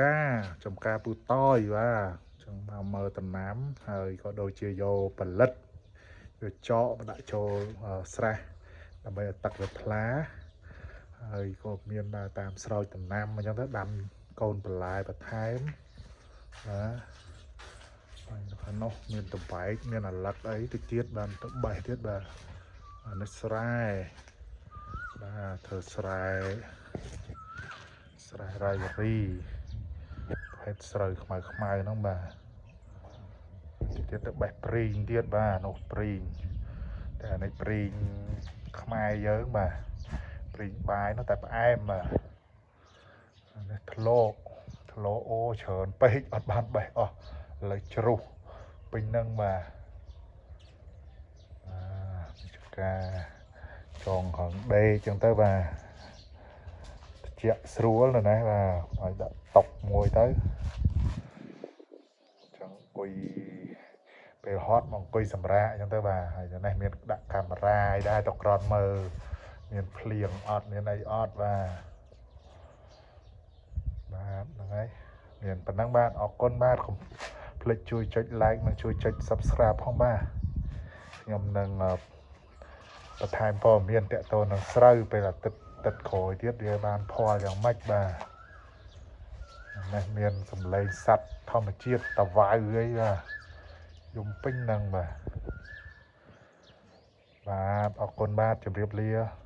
ការចំការពូតយបាទចឹងមកមើលដំណាំហើយក៏ដូចជាយកផលិតយកចកមកដាក់ចូលស្រះដើម្បីឲ្យទឹកវាថ្លាហើយក៏មានតាមស្រោចដំណាំអញ្ចឹងទៅដាំកូនបន្លែបន្ថែមបាទហើយនៅខាងនោះមានតបែកមានអាឡឹកអីតិចទៀតបានទៅបេះទៀតបាទអានេះស្រែបាទធ្វើស្រែស្រែរ៉ៃរីប្រភេទស្រូវខ្មៅខ្មៅហ្នឹងបាទតិចទៀតទៅបេះព្រីងទៀតបាទនោះព្រីងតែអានេះព្រីងខ្មែរយើងបាទព្រីងបាយនោះតែផ្អែមបាទអានេះធ្លោកធ្លោកអូច្រើនពេកអត់បានបេះអស់ឥឡូវជ្រុះពេញហ្នឹងបាទអានេះការចងហងដេកចឹងទៅបាទត្រជាក់ស្រួលនៅណាបាទឲ្យដាក់តុកមួយទៅចឹងអង្គុយពេលហត់មកអង្គុយសម្រាកចឹងទៅបាទហើយនៅនេះមានដាក់កាមេរ៉ាឲ្យដែរទៅក្រនមើលមានភ្លៀងអត់មានអីអត់បាទបាទហ្នឹងហើយមានប៉ុណ្ណឹងបាទអរគុណបាទកុំភ្លេចជួយចុច like និងជួយចុច Subscribe ផងបាទខ្ញុំនឹងបន្ថែមព័ត៌មានតកតទៅនឹងស្រូវពេលអាទិត្យទឹកក្រោយទៀតវាបានផលយ៉ាងម៉េចបាទនេះមានសម្លេងសត្វធម្មជាតិតវ៉ៅអីបាទយំពេញហ្នឹងបាទបាទអរគុណបាទជម្រាបលា។